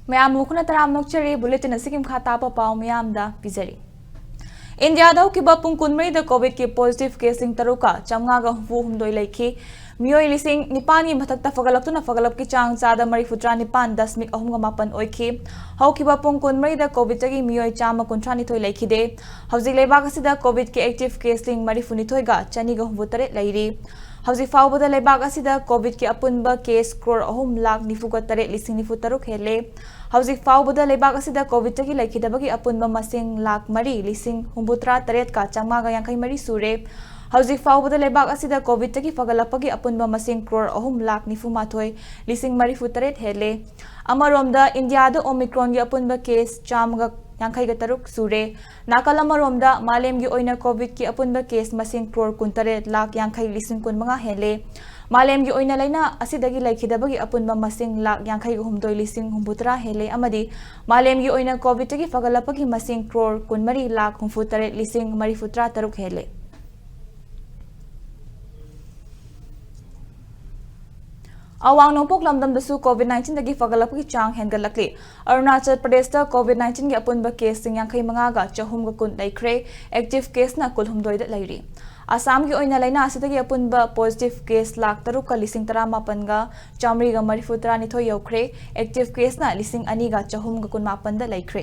ꯃꯌꯥꯝꯕꯨ ꯈꯨꯅ ꯇꯔꯥꯝꯅ ꯑꯣꯛꯆꯔꯤ꯫ Bulletin ꯑꯁꯤꯒꯤ ꯃꯈꯥ ꯇꯥꯕ ꯄꯥꯎ ꯃꯤꯌꯥꯝꯗ ꯄꯤꯖꯔꯤ꯫ ꯏꯟꯗꯤꯌꯥꯗ ꯍꯧꯈꯤꯕ ꯄꯨꯡ ꯀꯨꯟꯃꯔꯤꯗ COVID-ꯀꯤ positive caseꯁꯤꯡ ꯇꯔꯨꯛꯀ ꯆꯥꯝꯃꯉꯥꯒ ꯍꯨꯝꯐꯨ ꯍꯨꯝꯗꯣꯏ ꯂꯩꯈꯤ꯫ ꯃꯤꯑꯣꯏ ꯂꯤꯁꯤꯡ ꯅꯤꯄꯥꯟꯒꯤ ꯃꯊꯛꯇ ꯐꯒꯠꯂꯛꯇꯨꯅ ꯐꯒꯠꯂꯛꯀꯤ ꯆꯥꯡ ꯆꯥꯗ ꯃꯔꯤꯐꯨꯇꯔꯥ ꯅꯤꯄꯥꯟ ꯗꯁꯃꯤꯛ ꯑꯍꯨꯝꯒ ꯃꯥꯄꯟ ꯑꯣꯏꯈꯤ꯫ ꯍꯧꯈꯤꯕ ꯄꯨꯡ ꯀꯨꯟꯃꯔꯤꯗ COVIDꯇꯒꯤ ꯃꯤꯑꯣꯏ ꯆꯥꯝꯃ ꯀꯨꯟꯊ꯭ꯔꯥ ꯅꯤꯊꯣꯏ ꯂꯩꯈꯤꯗꯦ꯫ ꯍꯧꯖꯤꯛ ꯂꯩꯕꯥꯛ ꯑꯁꯤꯗ COVIDꯀꯤ active caseꯁꯤꯡ ꯃꯔꯤꯐꯨ ꯅꯤꯊꯣꯏꯒ ꯆꯅꯤꯒ ꯍꯨꯝꯐꯨ ꯇꯔꯦꯠ ꯂꯩꯔꯤ꯫ ꯍꯧꯖꯤꯛ ꯐꯥꯎꯕꯗ ꯂꯩꯕꯥꯛ ꯑꯁꯤꯗ COVIDꯀꯤ ꯑꯄꯨꯟꯕ case ꯀ꯭ꯔꯣꯔ ꯑꯍꯨꯝ ꯂꯥꯈ ꯅꯤꯐꯨꯒ ꯇꯔꯦꯠ ꯂꯤꯁꯤꯡ ꯅꯤꯐꯨ ꯇꯔꯨꯛ ꯍꯦꯜꯂꯦ꯫ ꯍꯧꯖꯤꯛ ꯐꯥꯎꯕꯗ ꯂꯩꯕꯥꯛ ꯑꯁꯤꯗ COVIDꯇꯒꯤ ꯂꯩꯈꯤꯗꯕꯒꯤ ꯑꯄꯨꯟꯕ ꯃꯁꯤꯡ ꯂꯥꯈ ꯃꯔꯤ ꯂꯤꯁꯤꯡ ꯍꯨꯝꯐꯨꯇꯔꯥ ꯇꯔꯦꯠꯀ ꯆꯥꯝꯃꯉꯥꯒ ꯌꯥꯡꯈꯩ ꯃꯔꯤ ꯁꯨꯔꯦ꯫ ꯍꯧꯖꯤꯛ ꯐꯥꯎꯕꯗ ꯂꯩꯕꯥꯛ ꯑꯁꯤꯗ COVIDꯇꯒꯤ ꯐꯒꯠꯂꯛꯄꯒꯤ ꯑꯄꯨꯟꯕ ꯃꯁꯤꯡ ꯀ꯭ꯔꯣꯔ ꯑꯍꯨꯝ ꯂꯥꯈ ꯅꯤꯐꯨ ꯃꯥꯊꯣꯏ ꯂꯤꯁꯤꯡ ꯃꯔꯤꯐꯨ ꯇꯔꯦꯠ ꯍꯦꯜꯂꯦ꯫ ꯑꯃꯔꯣꯝꯗ, ꯏꯟꯗꯤꯌꯥꯗ Omicronꯒꯤ ꯑꯄꯨꯟꯕ case ꯆꯥꯝꯃꯒ ꯌꯥꯡꯈꯩꯒ ꯇꯔꯨꯛ ꯁꯨꯔꯦ꯫ ꯅꯥꯀꯜ ꯑꯃꯔꯣꯝꯗ, ꯃꯥꯂꯦꯝꯒꯤ ꯑꯣꯏꯅ COVIDꯀꯤ ꯑꯄꯨꯟꯕ case ꯃꯁꯤꯡ ꯀ꯭ꯔꯣꯔ ꯀꯨꯟꯇꯔꯦꯠ ꯂꯥꯈ ꯌꯥꯡꯈꯩ ꯂꯤꯁꯤꯡ ꯀꯨꯟꯃꯉꯥ ꯍꯦꯜꯂꯦ꯫ ꯃꯥꯂꯦꯝꯒꯤ ꯑꯣꯏꯅ ꯂꯥꯏꯅꯥ ꯑꯁꯤꯗꯒꯤ ꯂꯩꯈꯤꯗꯕꯒꯤ ꯑꯄꯨꯟꯕ ꯃꯁꯤꯡ ꯂꯥꯈ ꯌꯥꯡꯈꯩꯒ ꯍꯨꯝꯗꯣꯏ ꯂꯤꯁꯤꯡ ꯍꯨꯝꯐꯨꯇꯔꯥ ꯍꯦꯜꯂꯦ ꯑꯃꯗꯤ ꯃꯥꯂꯦꯝꯒꯤ ꯑꯣꯏꯅ COVIDꯇꯒꯤ ꯐꯒꯠꯂꯛꯄꯒꯤ ꯃꯁꯤꯡ ꯀ꯭ꯔꯣꯔ ꯀꯨꯟꯃꯔꯤ ꯂꯥꯈ ꯍꯨꯝꯐꯨꯇꯔꯦꯠ ꯂꯤꯁꯤꯡ ꯃꯔꯤꯐꯨꯇꯔꯥ ꯇꯔꯨꯛ ꯍꯦꯜꯂꯦ꯫ ꯑꯋꯥꯡ ꯅꯣꯡꯄꯣꯛ ꯂꯝꯗꯝꯗꯁꯨ COVID nineteenꯗꯒꯤ ꯐꯒꯠꯂꯛꯄꯒꯤ ꯆꯥꯡ ꯍꯦꯟꯒꯠꯂꯛꯂꯤ꯫ ꯑꯔꯨꯅꯥꯆꯜ ꯄ꯭ꯔꯗꯦꯁꯇ COVID nineteenꯒꯤ ꯑꯄꯨꯟꯕ caseꯁꯤꯡ ꯌꯥꯡꯈꯩ ꯃꯉꯥꯒ ꯆꯍꯨꯝꯒ ꯀꯨꯟ ꯂꯩꯈ꯭ꯔꯦ꯫ Active caseꯅ ꯀꯨꯟꯍꯨꯝꯗꯣꯏꯗ ꯂꯩꯔꯤ꯫ ꯑꯁꯥꯝꯒꯤ ꯑꯣꯏꯅ ꯂꯥꯏꯅꯥ ꯑꯁꯤꯗꯒꯤ ꯑꯄꯨꯟꯕ positive case ꯂꯥꯈ ꯇꯔꯨꯛꯀ ꯂꯤꯁꯤꯡ ꯇꯔꯥꯃꯥꯄꯟꯒ ꯆꯥꯃꯔꯤꯒ ꯃꯔꯤꯐꯨꯇꯔꯥ ꯅꯤꯊꯣꯏ ꯌꯧꯈ꯭ꯔꯦ꯫ Active caseꯅ ꯂꯤꯁꯤꯡ ꯑꯅꯤꯒ ꯆꯍꯨꯝꯒ ꯀꯨꯟꯃꯥꯄꯟꯗ ꯂꯩꯈ꯭ꯔꯦ꯫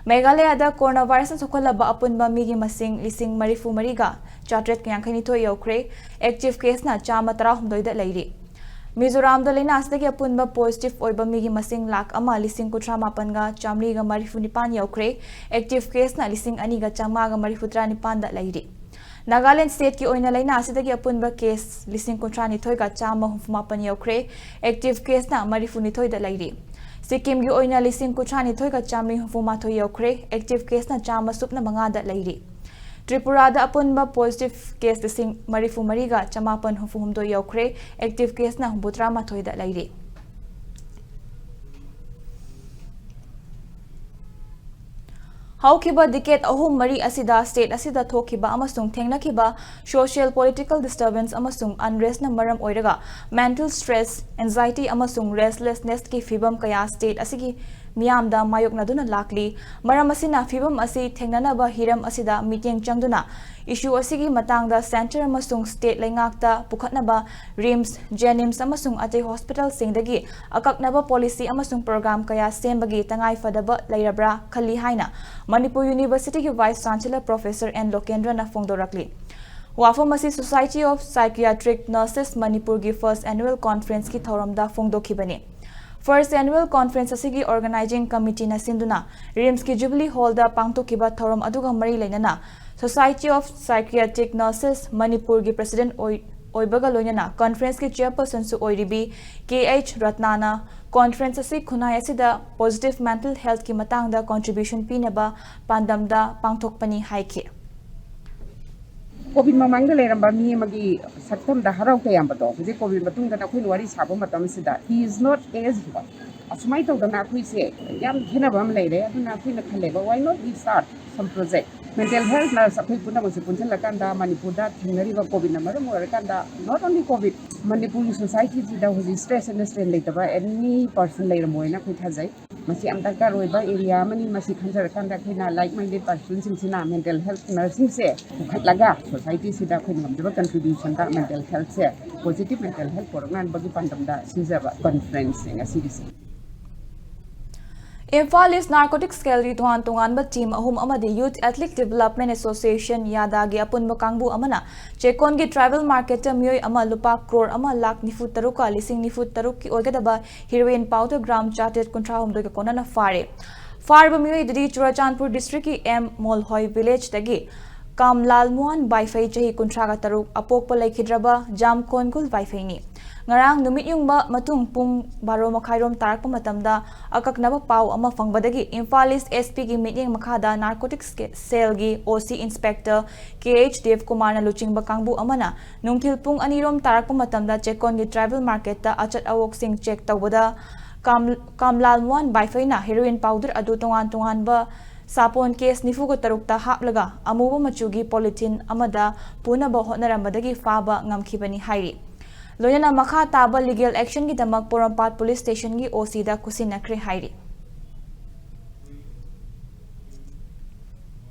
ꯃꯦꯘꯥꯂꯌꯥꯗ coronavirusꯅ ꯁꯣꯛꯍꯜꯂꯕ ꯑꯄꯨꯟꯕ ꯃꯤꯒꯤ ꯃꯁꯤꯡ ꯂꯤꯁꯤꯡ ꯃꯔꯤꯐꯨ ꯃꯔꯤꯒ ꯆꯥꯇ꯭ꯔꯦꯠꯀ ꯌꯥꯡꯈꯩ ꯅꯤꯊꯣꯏ ꯌꯧꯈ꯭ꯔꯦ꯫ Active caseꯅ ꯆꯥꯝꯃ ꯇꯔꯥꯍꯨꯝꯗꯣꯏꯗ ꯂꯩꯔꯤ꯫ ꯃꯤꯖꯣꯔꯥꯝꯗ ꯂꯥꯏꯅꯥ ꯑꯁꯤꯗꯒꯤ ꯑꯄꯨꯟꯕ positive ꯑꯣꯏꯕ ꯃꯤꯒꯤ ꯃꯁꯤꯡ ꯂꯥꯈ ꯑꯃ ꯂꯤꯁꯤꯡ ꯀꯨꯟꯊ꯭ꯔꯥ ꯃꯥꯄꯟꯒ ꯆꯥꯃꯔꯤꯒ ꯃꯔꯤꯐꯨ ꯅꯤꯄꯥꯟ ꯌꯧꯈ꯭ꯔꯦ꯫ Active caseꯅ ꯂꯤꯁꯤꯡ ꯑꯅꯤꯒ ꯆꯥꯝꯃꯉꯥꯒ ꯃꯔꯤꯐꯨꯇꯔꯥ ꯅꯤꯄꯥꯟꯗ ꯂꯩꯔꯤ꯫ ꯅꯥꯒꯥꯂꯦꯟ stateꯀꯤ ꯑꯣꯏꯅ ꯂꯥꯏꯅꯥ ꯑꯁꯤꯗꯒꯤ ꯑꯄꯨꯟꯕ case ꯂꯤꯁꯤꯡ ꯀꯨꯟꯊ꯭ꯔꯥ ꯅꯤꯊꯣꯏꯒ ꯆꯥꯝꯃ ꯍꯨꯝꯐꯨ ꯃꯥꯄꯟ ꯌꯧꯈ꯭ꯔꯦ꯫ Active caseꯅ ꯃꯔꯤꯐꯨ ꯅꯤꯊꯣꯏꯗ ꯂꯩꯔꯤ꯫ ꯁꯤꯛꯀꯤꯝꯒꯤ ꯑꯣꯏꯅ ꯂꯤꯁꯤꯡ ꯀꯨꯟꯊ꯭ꯔꯥ ꯅꯤꯊꯣꯏꯒ ꯆꯥꯃꯔꯤ ꯍꯨꯝꯐꯨ ꯃꯥꯊꯣꯏ ꯌꯧꯈ꯭ꯔꯦ꯫ Active caseꯅ ꯆꯥꯝꯃ ꯁꯨꯞꯅ ꯃꯉꯥꯗ ꯂꯩꯔꯤ꯫ ꯇ꯭ꯔꯤꯄꯨꯔꯥꯗ ꯑꯄꯨꯟꯕ positive case ꯂꯤꯁꯤꯡ ꯃꯔꯤꯐꯨ ꯃꯔꯤꯒ ꯆꯃꯥꯄꯟ ꯍꯨꯝꯐꯨ ꯍꯨꯝꯗꯣꯏ ꯌꯧꯈ꯭ꯔꯦ꯫ Active caseꯅ ꯍꯨꯝꯐꯨꯇꯔꯥ ꯃꯥꯊꯣꯏꯗ ꯂꯩꯔꯤ꯫ ꯍꯧꯈꯤꯕ decade ꯑꯍꯨꯝ ꯃꯔꯤ ꯑꯁꯤꯗ state ꯑꯁꯤꯗ ꯊꯣꯛꯈꯤꯕ ꯑꯃꯁꯨꯡ ꯊꯦꯡꯅꯈꯤꯕ social political disturbance ꯑꯃꯁꯨꯡ unrestꯅ ꯃꯔꯝ ꯑꯣꯏꯔꯒ mental stress, anxiety ꯑꯃꯁꯨꯡ restlessnessꯀꯤ ꯐꯤꯚꯝ ꯀꯌꯥ state ꯑꯁꯤꯒꯤ ꯃꯤꯌꯥꯝꯗ ꯃꯥꯌꯣꯛꯅꯗꯨꯅ ꯂꯥꯛꯂꯤ꯫ ꯃꯔꯝ ꯑꯁꯤꯅ ꯐꯤꯚꯝ ꯑꯁꯤ ꯊꯦꯡꯅꯅꯕ ꯍꯤꯔꯝ ꯑꯁꯤꯗ ꯃꯤꯠꯌꯦꯡ ꯆꯪꯗꯨꯅ issue ꯑꯁꯤꯒꯤ ꯃꯇꯥꯡꯗ centre ꯑꯃꯁꯨꯡ state ꯂꯩꯉꯥꯛꯇ ꯄꯨꯈꯠꯅꯕ RIMS, JNIMS ꯑꯃꯁꯨꯡ ꯑꯇꯩ hospitalꯁꯤꯡꯗꯒꯤ ꯑꯀꯛꯅꯕ policy ꯑꯃꯁꯨꯡ program ꯀꯌꯥ ꯁꯦꯝꯕꯒꯤ ꯇꯉꯥꯏ ꯐꯗꯕ ꯂꯩꯔꯕ꯭ꯔꯥ ꯈꯜꯂꯤ ꯍꯥꯏꯅ Manipur Universityꯒꯤ Vice Chancellor Professor N ꯂꯣꯀꯦꯟꯗ꯭ꯔꯅ ꯐꯣꯡꯗꯣꯔꯛꯂꯤ꯫ ꯋꯥꯐꯝ ꯑꯁꯤ Society of Psychiatric Nurses ꯃꯅꯤꯄꯨꯔꯒꯤ first annual conferenceꯀꯤ ꯊꯧꯔꯝꯗ ꯐꯣꯡꯗꯣꯛꯈꯤꯕꯅꯤ꯫ First annual conference ꯑꯁꯤꯒꯤ organizing committeeꯅ ꯁꯤꯟꯗꯨꯅ RIMSꯀꯤ Jubilee Hallꯗ ꯄꯥꯡꯊꯣꯛꯈꯤꯕ ꯊꯧꯔꯝ ꯑꯗꯨꯒ ꯃꯔꯤ ꯂꯩꯅꯅ Society of Psychiatric Nurses ꯃꯅꯤꯄꯨꯔꯒꯤ president ꯑꯣꯏ-, ꯑꯣꯏꯕꯒ ꯂꯣꯏꯅꯅ conferenceꯀꯤ chairpersonꯁꯨ ꯑꯣꯏꯔꯤꯕꯤ ꯀꯦ ꯑꯩꯆ ꯔꯠꯅꯥꯅ conference ꯑꯁꯤ ꯈꯨꯟꯅꯥꯏ ꯑꯁꯤꯗ positive mental healthꯀꯤ ꯃꯇꯥꯡꯗ contribution ꯄꯤꯅꯕ ꯄꯥꯟꯗꯝꯗ ꯄꯥꯡꯊꯣꯛꯄꯅꯤ ꯍꯥꯏꯈꯤ꯫ ꯀꯣꯚꯤꯗ ꯃꯃꯥꯡꯗ ꯂꯩꯔꯝꯕ ꯃꯤ ꯑꯃꯒꯤ ꯁꯛꯇꯝꯗ ꯍꯔꯥꯎ ꯇꯌꯥꯝꯕꯗꯣ ꯍꯧꯖꯤꯛ ꯀꯣꯚꯤꯗ ꯃꯇꯨꯡꯗ ꯑꯩꯈꯣꯏꯅ ꯋꯥꯔꯤ ꯁꯥꯕ ꯃꯇꯝꯁꯤꯗ he is not aged. ꯑꯁꯨꯃꯥꯏꯅ ꯇꯧꯗꯅ ꯑꯩꯈꯣꯏꯁꯦ ꯌꯥꯝ ꯈꯦꯠꯅꯕ ꯑꯃ ꯂꯩꯔꯦ꯫ ꯑꯗꯨꯅ ꯑꯩꯈꯣꯏꯅ ꯈꯜꯂꯦꯕ, why not we start some project? Mental health nurse ꯑꯩꯈꯣꯏ ꯄꯨꯝꯅꯃꯛꯁꯦ ꯄꯨꯟꯁꯤꯜꯂꯀꯥꯟꯗ ꯃꯅꯤꯄꯨꯔꯗ ꯊꯦꯡꯅꯔꯤꯕ ꯀꯣꯚꯤꯗꯅ ꯃꯔꯝ ꯑꯣꯏꯔꯀꯥꯟꯗ not only ꯀꯣꯚꯤꯗ, ꯃꯅꯤꯄꯨꯔꯒꯤ societyꯁꯤꯗ ꯍꯧꯖꯤꯛ stress and strain ꯂꯩꯇꯕ any person ꯂꯩꯔꯝꯃꯣꯏꯅ ꯑꯩꯈꯣꯏ ꯊꯥꯖꯩ꯫ ꯃꯁꯤ ꯌꯥꯝ ꯗꯔꯀꯥꯔ ꯑꯣꯏꯕ area ꯑꯃꯅꯤ꯫ ꯃꯁꯤ ꯈꯟꯖꯔꯀꯥꯟꯗ ꯑꯩꯈꯣꯏꯅ like minded personꯁꯤꯡꯁꯤꯅ mental health nurseꯁꯤꯡꯁꯦ ꯄꯨꯈꯠꯂꯒ societyꯁꯤꯗ ꯑꯩꯈꯣꯏꯅ ꯉꯝꯖꯕ contributionꯗ mental healthꯁꯦ, positive mental health ꯄꯨꯔꯛꯅꯕꯒꯤ ꯄꯥꯟꯗꯝꯗ ꯁꯤꯟꯖꯕ conferenceꯅꯦ ꯉꯁꯤꯒꯤꯁꯦ꯫ ꯏꯝꯐꯥꯜ ꯏꯁ ꯅꯥꯔꯀꯣꯇꯤꯛꯁ ꯁꯦꯜꯒꯤ ꯇꯣꯉꯥꯟ ꯇꯣꯉꯥꯟꯕ team ꯑꯍꯨꯝ ꯑꯃꯗꯤ Youth Athletic Development Association ꯌꯥꯗꯥꯒꯤ ꯑꯄꯨꯟꯕ ꯀꯥꯡꯕꯨ ꯑꯃꯅ ꯆꯦꯛꯀꯣꯟꯒꯤ tribal marketꯇ ꯃꯤꯑꯣꯏ ꯑꯃ ꯂꯨꯄꯥ ꯀ꯭ꯔꯣꯔ ꯑꯃ ꯂꯥꯈ ꯅꯤꯐꯨ ꯇꯔꯨꯛꯀ ꯂꯤꯁꯤꯡ ꯅꯤꯐꯨ ꯇꯔꯨꯛꯀꯤ ꯑꯣꯏꯒꯗꯕ heroin powder gram ꯆꯥꯇ꯭ꯔꯦꯠ ꯀꯨꯟꯊ꯭ꯔꯥ ꯍꯨꯝꯗꯣꯏꯒ ꯀꯣꯟꯅꯅ ꯐꯥꯔꯦ꯫ ꯐꯥꯔꯕ ꯃꯤꯑꯣꯏ ꯑꯗꯨꯗꯤ ꯆꯨꯔꯆꯥꯟꯄꯨꯔ districtꯀꯤ ꯑꯦꯝ ꯃꯣꯜꯍꯣꯏ villageꯇꯒꯤ ꯀꯥꯝꯂꯥꯜ ꯃꯣꯍꯟ ꯕꯥꯏꯐꯩ, ꯆꯍꯤ ꯀꯨꯟꯊ꯭ꯔꯥꯒ ꯇꯔꯨꯛ, ꯑꯄꯣꯛꯄ ꯂꯩꯈꯤꯗ꯭ꯔꯕ ꯖꯥꯝ ꯈꯣꯟꯒꯨꯜ ꯕꯥꯏꯐꯩꯅꯤ꯫ ꯉꯔꯥꯡ ꯅꯨꯃꯤꯠ ꯌꯨꯡꯕ ꯃꯇꯨꯡ ꯄꯨꯡ ꯕꯥꯔꯣ ꯃꯈꯥꯏꯔꯣꯝ ꯇꯥꯔꯛꯄ ꯃꯇꯝꯗ ꯑꯀꯛꯅꯕ ꯄꯥꯎ ꯑꯃ ꯐꯪꯕꯗꯒꯤ ꯏꯝꯐꯥꯜ ꯏꯁ SP ꯒꯤ ꯃꯤꯠꯌꯦꯡ ꯃꯈꯥꯗ ꯅꯥꯔꯀꯣꯇꯤꯛꯁ ꯁꯦꯜꯒꯤ OC Inspector ꯀꯦ ꯑꯩꯆ ꯗꯦꯕꯀꯨꯃꯥꯔꯅ ꯂꯨꯆꯤꯡꯕ ꯀꯥꯡꯕꯨ ꯑꯃꯅ ꯅꯨꯡꯊꯤꯜ ꯄꯨꯡ ꯑꯅꯤꯔꯣꯝ ꯇꯥꯔꯛꯄ ꯃꯇꯝꯗ ꯆꯦꯛꯀꯣꯟꯒꯤ tribal marketꯇ ꯑꯆꯠ ꯑꯋꯣꯛꯁꯤꯡ check ꯇꯧꯕꯗ ꯀꯥꯝ-, ꯀꯥꯝꯂꯥꯜ ꯃꯣꯍꯟ ꯕꯥꯏꯐꯩꯅ heroin powder ꯑꯗꯨ ꯇꯣꯉꯥꯟ ꯇꯣꯉꯥꯟꯕ ꯁꯥꯄꯣꯟ case ꯅꯤꯐꯨꯒ ꯇꯔꯨꯛꯇ ꯍꯥꯞꯂꯒ ꯑꯃꯨꯕ ꯃꯆꯨꯒꯤ polythene ꯑꯃꯗ ꯄꯨꯅꯕ ꯍꯣꯠꯅꯔꯝꯕꯗꯒꯤ ꯐꯥꯕ ꯉꯝꯈꯤꯕꯅꯤ ꯍꯥꯏꯔꯤ꯫ ꯂꯣꯏꯅꯅ ꯃꯈꯥ ꯇꯥꯕ legal actionꯒꯤꯗꯃꯛ ꯄꯣꯔꯣꯝꯄꯥꯠ police stationꯒꯤ OCꯗ ꯈꯨꯠꯁꯤꯟꯅꯈ꯭ꯔꯦ ꯍꯥꯏꯔꯤ꯫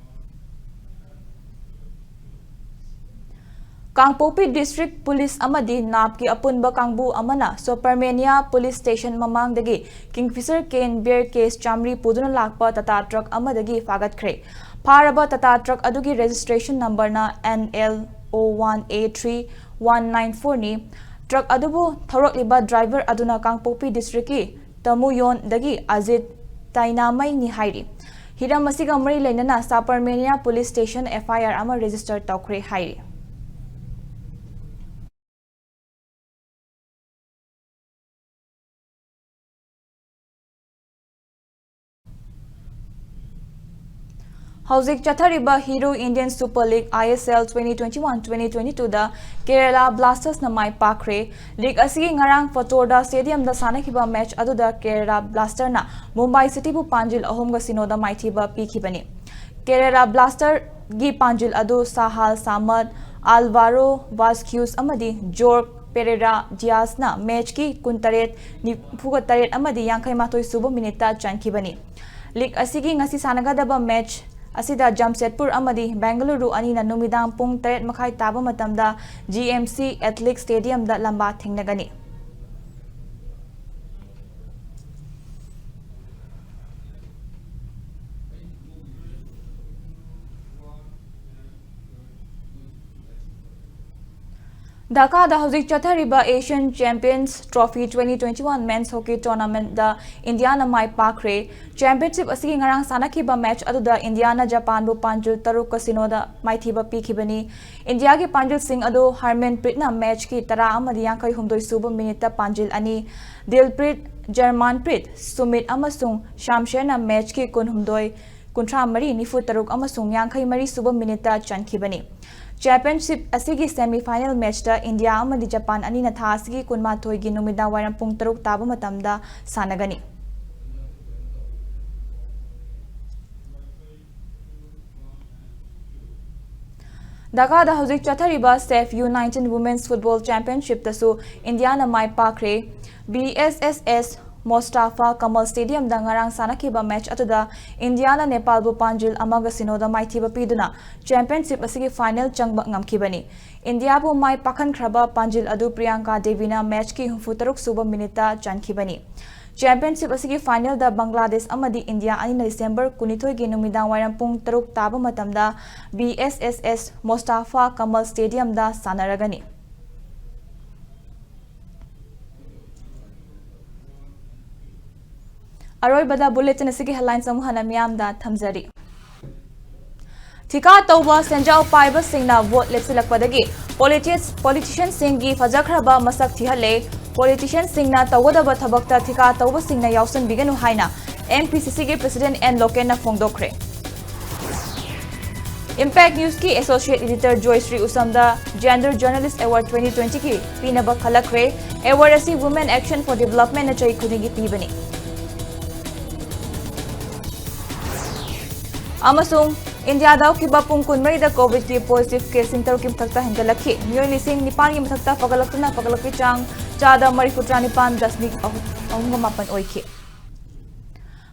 ꯀꯥꯡꯄꯣꯛꯄꯤ District Police ꯑꯃꯗꯤ ꯅꯥꯞꯀꯤ ꯑꯄꯨꯟꯕ ꯀꯥꯡꯕꯨ ꯑꯃꯅ ꯁꯣꯄꯔꯃꯦꯅꯤꯌꯥ Police Station ꯃꯃꯥꯡꯗꯒꯤ Kingfisher Cane Bear Case ꯆꯥꯃꯔꯤ ꯄꯨꯗꯨꯅ ꯂꯥꯛꯄ Tata Truck ꯑꯃꯗꯒꯤ ꯐꯥꯒꯠꯈ꯭ꯔꯦ꯫ ꯐꯥꯔꯕ Tata Truck ꯑꯗꯨꯒꯤ registration numberꯅ N L O one A three one nine four ꯅꯤ꯫ Truck ꯑꯗꯨꯕꯨ ꯊꯧꯔꯛꯂꯤꯕ driver ꯑꯗꯨꯅ ꯀꯥꯡꯄꯣꯛꯄꯤ Districtꯀꯤ ꯇꯃꯨꯌꯣꯟꯗꯒꯤ ꯑꯖꯤꯠ ꯇꯥꯏꯅꯥꯃꯩꯅꯤ ꯍꯥꯏꯔꯤ꯫ ꯍꯤꯔꯝ ꯑꯁꯤꯒ ꯃꯔꯤ ꯂꯩꯅꯅ ꯁꯥꯄꯔꯃꯦꯅꯤꯌꯥ Police Station F I R ꯑꯃ register ꯇꯧꯈ꯭ꯔꯦ ꯍꯥꯏꯔꯤ꯫ ꯍꯧꯖꯤꯛ ꯆꯠꯊꯔꯤꯕ Hero Indian Super League, I S L, twenty twenty-one twenty twenty-twoꯗ Kerala Blastersꯅ my ꯄꯥꯛꯈ꯭ꯔꯦ꯫ League ꯑꯁꯤꯒꯤ ꯉꯔꯥꯡ ꯐꯇꯣꯔꯗꯥ Stadiumꯗ ꯁꯥꯟꯅꯈꯤꯕ match ꯑꯗꯨꯗ Kerala Blasterꯅ Mumbai Cityꯕꯨ ꯄꯥꯟꯖꯤꯜ ꯑꯍꯨꯝꯒ ꯁꯤꯅꯣꯗ ꯃꯥꯏꯊꯤꯕ ꯄꯤꯈꯤꯕꯅꯤ꯫ Kerala Blasterꯒꯤ ꯄꯥꯟꯖꯤꯜ ꯑꯗꯨ ꯁꯥꯍꯥꯜ ꯁꯥꯃꯠ, ꯑꯥꯜꯚꯥꯔꯣ ꯚꯥꯁꯀ꯭ꯌꯨꯁ ꯑꯃꯗꯤ ꯖꯣꯔꯛ ꯄꯦꯔꯦꯔꯥ ꯗꯤꯌꯥꯁꯅ matchꯀꯤ ꯀꯨꯟꯇꯔꯦꯠ, ꯅꯤꯐꯨꯒ ꯇꯔꯦꯠ ꯑꯃꯗꯤ ꯌꯥꯡꯈꯩ ꯃꯥꯊꯣꯏ ꯁꯨꯕ minuteꯇ ꯆꯟꯈꯤꯕꯅꯤ꯫ League ꯑꯁꯤꯒꯤ ꯉꯁꯤ ꯁꯥꯟꯅꯒꯗꯕ match ꯑꯁꯤꯗ ꯖꯝꯁꯦꯗꯄꯨꯔ ꯑꯃꯗꯤ ꯕꯦꯡꯒꯂꯨꯔꯨ ꯑꯅꯤꯅ ꯅꯨꯃꯤꯗꯥꯡ ꯄꯨꯡ ꯇꯔꯦꯠ ꯃꯈꯥꯏ ꯇꯥꯕ ꯃꯇꯝꯗ G M C Athletic Stadiumꯗ ꯂꯝꯕꯥ ꯊꯦꯡꯅꯒꯅꯤ꯫ ꯙꯥꯀꯥꯗ ꯍꯧꯖꯤꯛ ꯆꯠꯊꯔꯤꯕ Asian Champions Trophy twenty twenty-one Men's Hockey Tournamentꯗ ꯏꯟꯗꯤꯌꯥꯅ ꯃꯥꯏ ꯄꯥꯛꯈ꯭ꯔꯦ꯫ Championship ꯑꯁꯤꯒꯤ ꯉꯔꯥꯡ ꯁꯥꯟꯅꯈꯤꯕ match ꯑꯗꯨꯗ ꯏꯟꯗꯤꯌꯥꯅ ꯖꯄꯥꯟꯕꯨ ꯄꯥꯟꯖꯤꯜ ꯇꯔꯨꯛꯀ ꯁꯤꯅꯣꯗ ꯃꯥꯏꯊꯤꯕ ꯄꯤꯈꯤꯕꯅꯤ꯫ ꯏꯟꯗꯤꯌꯥꯒꯤ ꯄꯥꯟꯖꯤꯜꯁꯤꯡ ꯑꯗꯨ ꯍꯔꯃꯟꯄ꯭ꯔꯤꯠꯅ matchꯀꯤ ꯇꯔꯥ ꯑꯃꯗꯤ ꯌꯥꯡꯈꯩ ꯍꯨꯝꯗꯣꯏ ꯁꯨꯕ minuteꯇ ꯄꯥꯟꯖꯤꯜ ꯑꯅꯤ, ꯗꯤꯜꯄ꯭ꯔꯤꯠ, ꯖꯔꯃꯥꯟꯄ꯭ꯔꯤꯠ, ꯁꯨꯃꯤꯠ ꯑꯃꯁꯨꯡ ꯁꯥꯝꯁꯦꯔꯅ matchꯀꯤ ꯀꯨꯟꯍꯨꯝꯗꯣꯏ, ꯀꯨꯟꯊ꯭ꯔꯥ ꯃꯔꯤ, ꯅꯤꯐꯨ ꯇꯔꯨꯛ ꯑꯃꯁꯨꯡ ꯌꯥꯡꯈꯩ ꯃꯔꯤ ꯁꯨꯕ minuteꯇ ꯆꯟꯈꯤꯕꯅꯤ꯫ Championship ꯑꯁꯤꯒꯤ semi final matchꯇ ꯏꯟꯗꯤꯌꯥ ꯑꯃꯗꯤ ꯖꯄꯥꯟ ꯑꯅꯤꯅ ꯊꯥ ꯑꯁꯤꯒꯤ ꯀꯨꯟꯃꯥꯊꯣꯏꯒꯤ ꯅꯨꯃꯤꯗꯥꯡ ꯋꯥꯏꯔꯝ ꯄꯨꯡ ꯇꯔꯨꯛ ꯇꯥꯕ ꯃꯇꯝꯗ ꯁꯥꯟꯅꯒꯅꯤ꯫ ꯙꯥꯀꯥꯗ ꯍꯧꯖꯤꯛ ꯆꯠꯊꯔꯤꯕ SAFF U nineteen Women's Football Championshipꯇꯁꯨ ꯏꯟꯗꯤꯌꯥꯅ ꯃꯥꯏ ꯄꯥꯛꯈ꯭ꯔꯦ꯫ B S S S ꯃꯣꯁꯇꯥꯐꯥ ꯀꯃꯜ ꯁ꯭ꯇꯦꯗꯤꯌꯝꯗ ꯉꯔꯥꯡ ꯁꯥꯟꯅꯈꯤꯕ ꯃꯦꯆ ꯑꯗꯨꯗ ꯏꯟꯗꯤꯌꯥꯅ ꯅꯦꯄꯥꯜꯕꯨ ꯄꯥꯟꯖꯤꯜ ꯑꯃꯒ ꯁꯤꯅꯣꯗ ꯃꯥꯏꯊꯤꯕ ꯄꯤꯗꯨꯅ ꯆꯦꯝꯄꯤꯌꯟꯁꯤꯞ ꯑꯁꯤꯒꯤ ꯐꯥꯏꯅꯦꯜ ꯆꯪꯕ ꯉꯝꯈꯤꯕꯅꯤ꯫ ꯏꯟꯗꯤꯌꯥꯕꯨ ꯃꯥꯏ ꯄꯥꯛꯍꯟꯈ꯭ꯔꯕ ꯄꯥꯟꯖꯤꯜ ꯑꯗꯨ ꯄ꯭ꯔꯤꯌꯥꯡꯀꯥ ꯗꯦꯕꯤꯅ ꯃꯦꯆꯀꯤ ꯍꯨꯝꯐꯨꯇꯔꯨꯛ ꯁꯨꯕ ꯃꯤꯅꯤꯠꯇ ꯆꯟꯈꯤꯕꯅꯤ꯫ ꯆꯦꯝꯄꯤꯌꯟꯁꯤꯞ ꯑꯁꯤꯒꯤ ꯐꯥꯏꯅꯦꯜꯗ ꯕꯪꯒ꯭ꯂꯥꯗꯦꯁ ꯑꯃꯗꯤ ꯏꯟꯗꯤꯌꯥ ꯑꯅꯤꯅ ꯗꯤꯁꯦꯝꯕꯔ ꯀꯨꯟꯅꯤꯊꯣꯏꯒꯤ ꯅꯨꯃꯤꯗꯥꯡꯋꯥꯏꯔꯝ ꯄꯨꯡ ꯇꯔꯨꯛ ꯇꯥꯕ ꯃꯇꯝꯗ ꯕꯤ ꯑꯦꯁ ꯑꯦꯁ ꯑꯦꯁ ꯃꯣꯁꯇꯥꯐꯥ ꯀꯃꯜ ꯁ꯭ꯇꯦꯗꯤꯌꯝꯗ ꯁꯥꯟꯅꯔꯒꯅꯤ꯫ ꯑꯔꯣꯏꯕꯗ ꯕꯨꯂꯦꯇꯤꯟ ꯑꯁꯤꯒꯤ ꯍꯦꯗꯂꯥꯏꯟꯁ ꯑꯃꯨꯛ ꯍꯟꯅ ꯃꯤꯌꯥꯝꯗ ꯊꯝꯖꯔꯤ꯫ ꯊꯤꯀꯥ ꯇꯧꯕ ꯁꯦꯟꯖꯥꯎ ꯄꯥꯏꯕꯁꯤꯡꯅ ꯚꯣꯠ ꯂꯦꯞꯁꯤꯜꯂꯛꯄꯗꯒꯤ ꯄꯣꯂꯤꯇꯤꯁ-, ꯄꯣꯂꯤꯇꯤꯁꯤꯌꯟꯁꯤꯡꯒꯤ ꯐꯖꯈ꯭ꯔꯕ ꯃꯁꯛ ꯊꯤꯍꯜꯂꯦ꯫ ꯄꯣꯂꯤꯇꯤꯁꯤꯌꯟꯁꯤꯡꯅ ꯇꯧꯒꯗꯕ ꯊꯕꯛꯇ ꯊꯤꯀꯥ ꯇꯧꯕꯁꯤꯡꯅ ꯌꯥꯎꯁꯟꯕꯤꯒꯅꯨ ꯍꯥꯏꯅ ꯑꯦꯝ ꯄꯤ ꯁꯤ ꯁꯤꯒꯤ ꯄ꯭ꯔꯦꯁꯤꯗꯦꯟꯠ ꯑꯦꯟ ꯂꯣꯀꯦꯟꯅ ꯐꯣꯡꯗꯣꯛꯈ꯭ꯔꯦ꯫ ꯏꯝꯄꯦꯛ ꯅ꯭ꯌꯨꯁꯀꯤ ꯑꯦꯁꯣꯁꯤꯌꯦꯠ ꯏꯗꯤꯇꯔ ꯖꯣꯏꯁ꯭ꯔꯤ ꯎꯁꯝꯗ ꯖꯦꯟꯗꯔ ꯖꯔꯅꯦꯂꯤꯁ꯭ꯠ ꯑꯦꯋꯥꯔꯗ ꯇ꯭ꯋꯦꯟꯇꯤ ꯇ꯭ꯋꯦꯟꯇꯤꯒꯤ ꯄꯤꯅꯕ ꯈꯜꯂꯛꯈ꯭ꯔꯦ꯫ ꯑꯦꯋꯥꯔꯗ ꯑꯁꯤ Women Action for Developmentꯅ ꯆꯍꯤ ꯈꯨꯗꯤꯡꯒꯤ ꯄꯤꯕꯅꯤ꯫ ꯑꯃꯁꯨꯡ ꯏꯟꯗꯤꯌꯥꯗ ꯍꯧꯈꯤꯕ ꯄꯨꯡ ꯀꯨꯟꯃꯔꯤꯗ ꯀꯣꯚꯤꯗꯀꯤ ꯄꯣꯖꯤꯇꯤꯚ ꯀꯦꯁꯁꯤꯡ ꯇꯔꯨꯛꯀꯤ ꯃꯊꯛꯇ ꯍꯦꯟꯒꯠꯂꯛꯈꯤ꯫ ꯃꯤꯑꯣꯏ ꯂꯤꯁꯤꯡ ꯅꯤꯄꯥꯟꯒꯤ ꯃꯊꯛꯇ ꯐꯒꯠꯂꯛꯇꯨꯅ ꯐꯒꯠꯂꯛꯄꯒꯤ ꯆꯥꯡ ꯆꯥꯗ ꯃꯔꯤꯐꯨꯇꯔꯥ ꯅꯤꯄꯥꯟ ꯗꯁꯃꯤꯛ ꯑꯍꯨꯝꯒ ꯃꯥꯄꯟ ꯑꯣꯏꯈꯤ꯫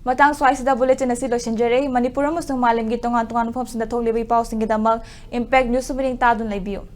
ꯃꯇꯥꯡ ꯁ꯭ꯋꯥꯏꯁꯤꯗ ꯕꯨꯂꯦꯇꯤꯟ ꯑꯁꯤ ꯂꯣꯏꯁꯤꯟꯖꯔꯦ꯫ ꯃꯅꯤꯄꯨꯔ ꯑꯃꯁꯨꯡ ꯃꯥꯂꯦꯝꯒꯤ ꯇꯣꯉꯥꯟ ꯇꯣꯉꯥꯟꯕ ꯃꯐꯝꯁꯤꯡꯗ ꯊꯣꯛꯂꯤꯕ ꯏ ꯄꯥꯎꯁꯤꯡꯒꯤꯗꯃꯛ ꯏꯝꯄꯦꯛ ꯅ꯭ꯌꯨꯁ ꯃꯤꯠꯌꯦꯡ ꯇꯥꯗꯨꯅ ꯂꯩꯕꯤꯌꯨ꯫